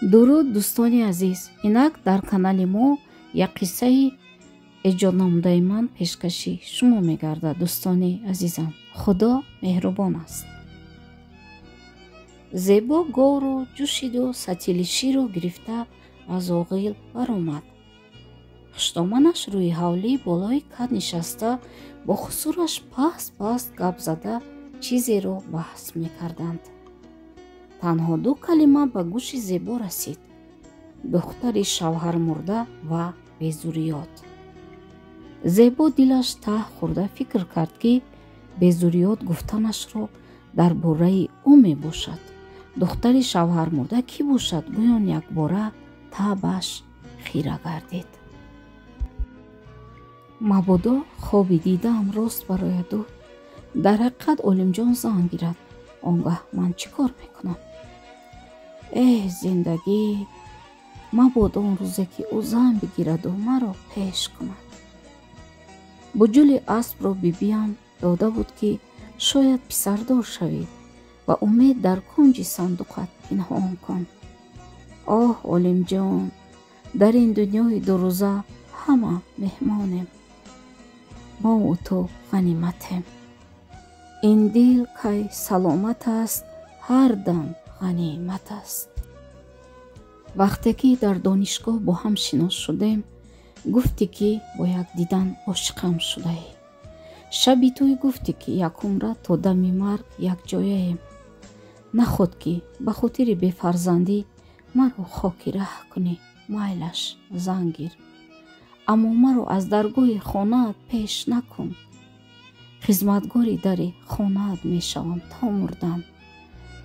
Дуруд, дӯстони азиз. Инак дар канали мо як қиссаи эҷоднамудаи ман пешкаши шумо мегардад. Дӯстони азизам, Худо меҳрубон аст. Зебо говро ҷӯшиду сатили ширро гирифта аз оғил баромад. Хушдоманаш рӯи ҳавлӣ болои кат нишаста бо хусураш паст паст гап зада чизеро баҳс мекарданд. Танҳо ду калима ба гӯши Зебо расид: духтари шавҳармурда ва безурриёт. Зебо дилаш таҳ хӯрда фикр кард, ки безурриёт гуфтанашро дар бораи ӯ мебошад. Духтари шавҳармурда кӣ бошад? Гӯён якбора таъбаш хира гардид. Мабодо хоби дидаам рост барояду дар ҳақиқат Олимҷон зан гирад, он гаҳ ман чӣ кор мекунам? Эҳ, зиндагӣ! Мабод он рӯзе, ки ӯ зан бигираду маро пеш кунад. Буҷули аспро бибиям дода буд, ки шояд писардор шавӣ ва умед дар кунҷи сандуқат пинҳон кун. Оҳ, Олимҷон, дар ин дунёи дурӯза ҳама меҳмонем. Мову ту ғаниматем. Ин дил кай саломат аст, ҳар дам ғанимат аст. Вақте ки дар донишгоҳ бо ҳам шинос шудем, гуфтӣ, ки бо як дидан ошиқам шудаӣ. Шаби тӯй гуфтӣ, ки якумра то дами марг якҷояем. Наход ки ба хотири бефарзандӣ маро хоки раҳ кунӣ, майлаш, зан гир. Аммо маро аз даргоҳи хонаат пеш накун. Хизматгори дари хонаат мешавам то мурдан.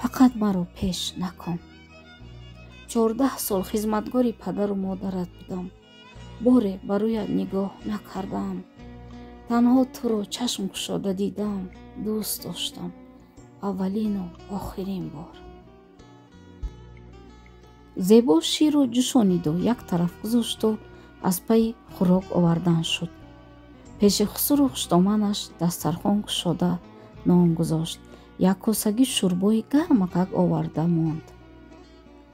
Фақат маро пеш накун. 14 сол хизматгори падару модарат будам. Боре ба рӯят нигоҳ накардаам. Танҳо туро чашм кушода дидам, дӯст доштам. Аввалину охирин бор. Зебо ширро ҷӯшониду як тараф гузошту аз пайи хӯрок овардан шуд. Пеши хусуру хушдоманаш дастархон кушода нон гузошт. Як косаги шӯрбои гармакак оварда монд.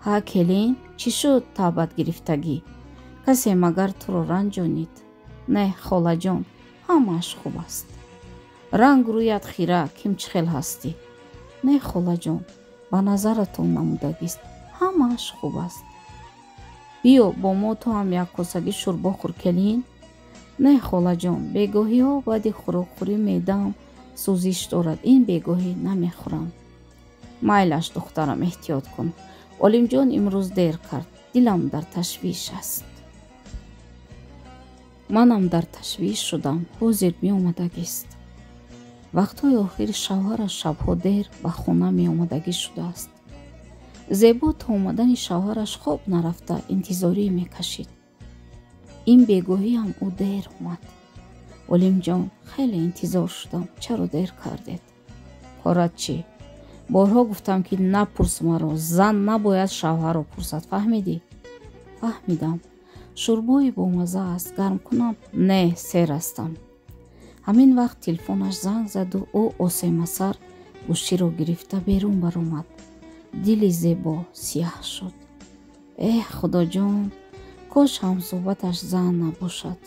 Ҳа, келин, чӣ шуд таъбат гирифтагӣ? Касе магар туро ранҷонид? Не, холаҷон, ҳамааш хуб аст. Ранг рӯят хира, ким чӣ хел ҳастӣ? Не, холаҷон, ба назаратон намудагист, ҳамааш хуб аст. Биё бо мо ту ҳам як косаги шӯрбо хӯр, келин. Не, холаҷон, бегоҳиҳо баъди хӯрокхӯрӣ меъдаам сӯзиш дорад, ин бегоҳӣ намехӯрам. Майлаш, духтарам, эҳтиёт кун. Олимҷон имрӯз дер кард, дилам дар ташвиш аст. Манам дар ташвиш шудам, ҳозир меомадагист. Вақтҳои охир шавҳараш шабҳо дер ба хона меомадагӣ шудааст. Зебо то омадани шавҳараш хоб нарафта интизорӣ мекашид. Ин бегоҳиам ӯ дер омад. Олимҷон, хеле интизор шудам, чаро дер кардед? Корат чӣ? Борҳо гуфтам, ки напурс маро, зан набояд шавҳарро пурсад, фаҳмидӣ? Фаҳмидам. Шӯрбои бомазза аст, гарм кунам? Не, сер ҳастам. Ҳамин вақт телефонаш занг заду ӯ осемасар гӯширо гирифта берун баромад. Дили Зебо сиёҳ шуд. Эҳ, Худоҷон, кош ҳамсӯҳбаташ зан набошад.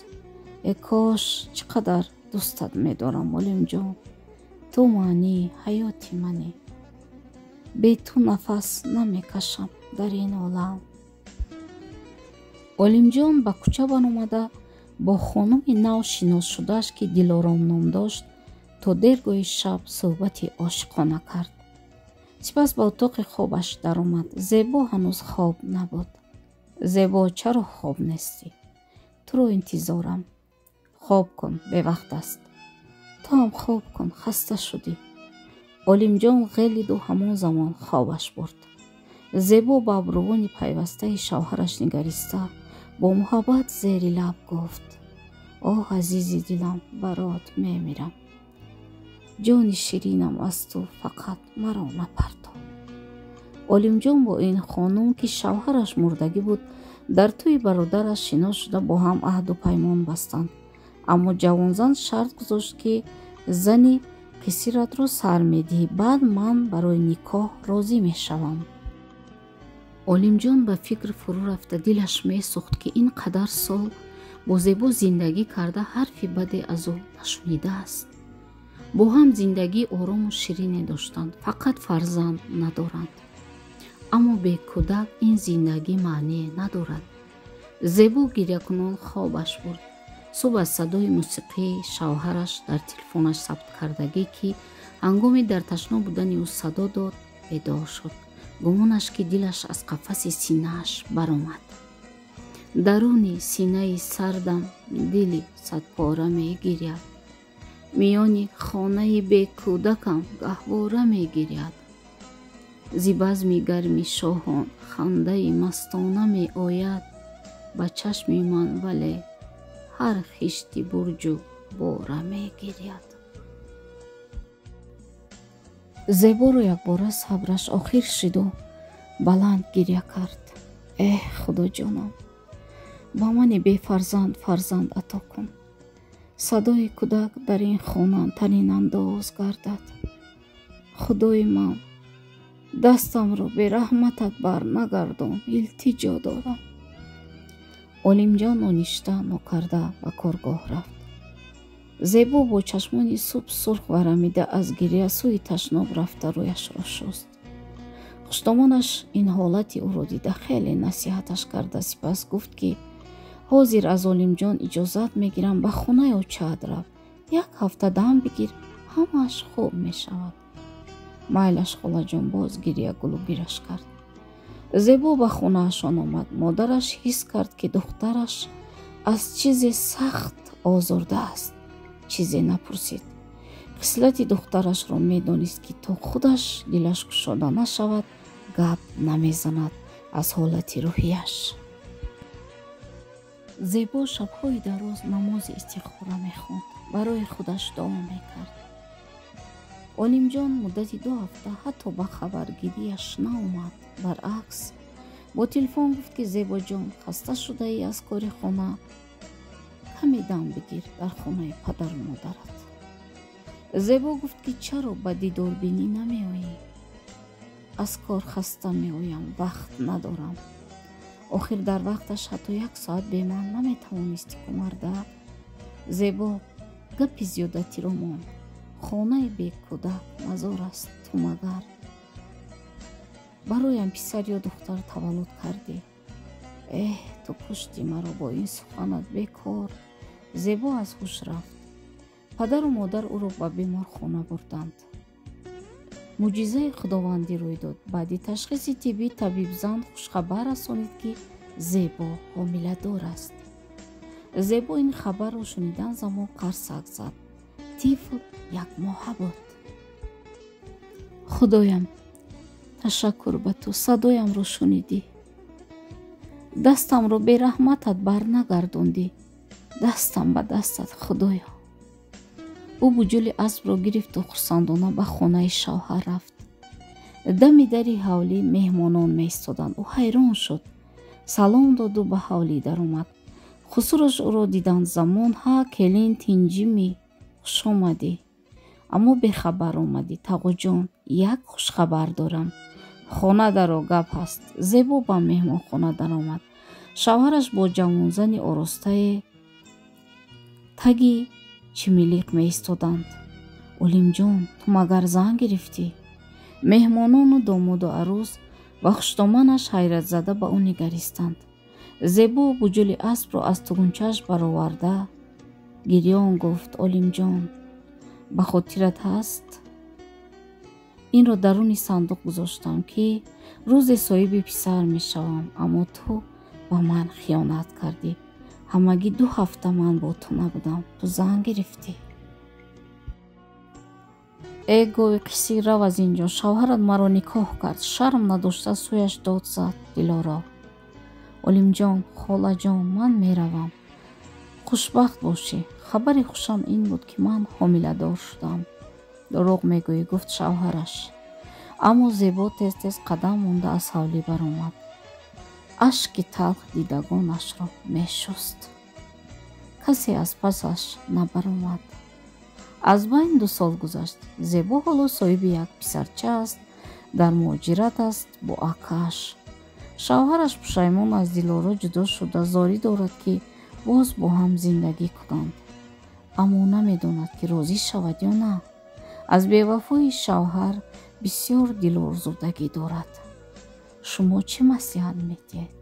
Э кош, чӣ қадар дӯстат медорам, Олимҷон. Ту маънии ҳаёти манӣ. Бе ту нафас намекашам дар ин олам. Олимҷон ба кӯча баромада бо хонуми нав шинос шудааш, ки Дилором ном дошт, то дергоҳи шаб суҳбати ошиқона кард. Сипас ба утоқи хобаш даромад. Зебо ҳанӯз хоб набуд. Зебо, чаро хоб нестӣ? Туро интизорам. Хоб кун, бевақт аст. Ту ҳам хоб кун, хаста шудӣ. Олимҷон ғелиду ҳамон замон хобаш бурд. Зебо ба абрувони пайвастаи шавҳараш нигариста бо муҳаббат зери лаб гуфт: Оҳ, азизи дилам, барот мемирам. Ҷони ширинам, аз ту фақат маро напарто. Олимҷон бо ин хонум, ки шавҳараш мурдагӣ буд, дар тӯи бародараш шинос шуда бо ҳам аҳду паймон бастанд. Аммо ҷавонзан шарт гузошт, ки зани қисиратро сар медиҳӣ, баъд ман барои никоҳ розӣ мешавам. Олимҷон ба фикр фурӯ рафта дилаш месӯхт, ки ин қадар сол бо Зебо зиндагӣ карда ҳарфи баде аз ӯ нашунидааст. Бо ҳам зиндагии орому ширине доштанд, фақат фарзанд надоранд. Аммо бе кӯдак ин зиндагӣ маъние надорад. Зебо гирякунон хобаш бурд. Субҳ аз садои мусиқии шавҳараш дар телефонаш сабт кардагӣ, ки ҳангоми дар ташно будани ӯ садо дод, бедор шуд. Гумонаш, ки дилаш аз қафаси синааш баромад. Даруни синаи сардам дили садпора мегиряд. Миёни хонаи бекӯдакам гаҳвора мегиряд. Зи базми гарми шоҳон хандаи мастона меояд ба чашми ман, вале ҳар хишти бурҷу бора мегиряд. Зеборо якбора сабраш охир шиду баланд гиря кард. Эҳ, худоҷонам, ба мани бефарзанд фарзанд ато кун. Садои кӯдак дар ин хона танинандоз гардад. Худои ман, дастамро бераҳматат бар нагардон, илтиҷо дорам. Олимҷон ноништа нокарда ба коргоҳ рафт. Зебо бо чашмони суб сурх варамида аз гиря сӯи ташноб рафта рӯяшро шуст. Хуштомонаш ин ҳолати ӯро дида хеле насиҳаташ карда, сипас гуфт, ки ҳозир аз Олимҷон иҷозат мегирам, ба хонаи очаат рав, як ҳафта дам бигир, ҳамааш хуб мешавад. Майлаш, холаҷон, боз гиря гулугираш кард. Зебо ба хонаашон омад. Модараш ҳис кард, ки духтараш аз чизе сахт озурда аст. Чизе напурсид. Хислати духтарашро медонист, ки то худаш дилаш кушода нашавад, гап намезанад аз ҳолати рӯҳияш. Зебо шабҳои дароз намози истихора мехонд, барои худаш дуо мекард. Олимҷон муддати 2 ҳафта ҳатто ба хабаргирияш наомад. Баръакс, бо телефон гуфт, ки Зебоҷон, хаста шудаӣ аз кори хона, каме дам бигир дар хонаи падару модарат. Зебо гуфт, ки чаро ба дидорбинӣ намеоӣ? Аз кор хаста меоям, вақт надорам. Охир дар вақташ ҳатто 1 соат бе ман наметавонистӣ, ку марда. Зебо, гапи зиёдатиро мон. Хонаи бекӯдак мазор аст, ту магар бароям писар ё духтар таваллуд кардӣ? Эҳ, ту кушти маро бо ин суханат, бекор. Зебо аз ҳуш рафт. Падару модар ӯро ба беморхона бурданд. Мӯъҷизаи худовандӣ рӯй дод. Баъди ташхиси тиббӣ табибзан хушхабар расонид, ки Зебо ҳомиладор аст. Зебо ин хабарро шунидан замон қарсак зад. Тифл 1 моҳа буд. Худоям, ташаккур ба ту, садоямро шунидӣ. Дастамро бераҳматат бар нагардондӣ. Дастам ба дастат, Худоё. Ӯ буҷули аспро гирифту хурсандона ба хонаи шавҳар рафт. Дами дари ҳавлӣ меҳмонон меистоданд. Ӯ ҳайрон шуд. Салом доду ба ҳавлӣ даромад. Хусураш ӯро дидан замон: ҳа, келин, тинҷими, хушомадӣ. Аммо бехабар омадӣ, тағоҷон, як хушхабар дорам. Хона даро, гап ҳаст. Зебо ба меҳмонхона даромад. Шавҳараш бо ҷавонзани оростае таги чимилиқ меистоданд. Олимҷон, ту магар зан гирифтӣ? Меҳмонону домоду арӯс ва хуштоманаш ҳайратзада ба ӯ нигаристанд. Зебо буҷули аспро аз тугунчааш бароварда гирён гуфт: Олимҷон, ба хотират ҳаст? Инро даруни сандуқ гузоштам, ки рӯзе соҳиби писар мешавам, аммо ту ба ман хиёнат кардӣ. Ҳамагӣ 2 ҳафта ман бо ту набудам, ту зан гирифтӣ. Э, гови қисӣ, рав аз ин ҷо, шавҳарат маро никоҳ кард. Шарм надошта сӯяш дод зад Дилоро. Олимҷон, холаҷон, ман меравам. Хушбахт бошӣ. Хабари хушам ин буд, ки ман ҳомиладор шудам. Дурӯғ мегӯӣ, гуфт шавҳараш. Аммо Зебо тез-тез қадам монда аз ҳавлӣ баромад. Ашки талх дидагонашро мешуст. Касе аз пасаш набаромад. Аз байн 2 сол гузашт. Зебо ҳоло соҳиби як писарча аст, дар муҳоҷират аст бо акааш. Шавҳараш пушаймон аз Дилоро ҷудо шуда, зорӣ дорад, ки боз бо ҳам зиндагӣ кунанд, аммо намедонад, ки розӣ шавад ё на. Аз бевафои шавҳар бисёр дилорзудагӣ дорад. Шумо чӣ маслиҳат медиҳед?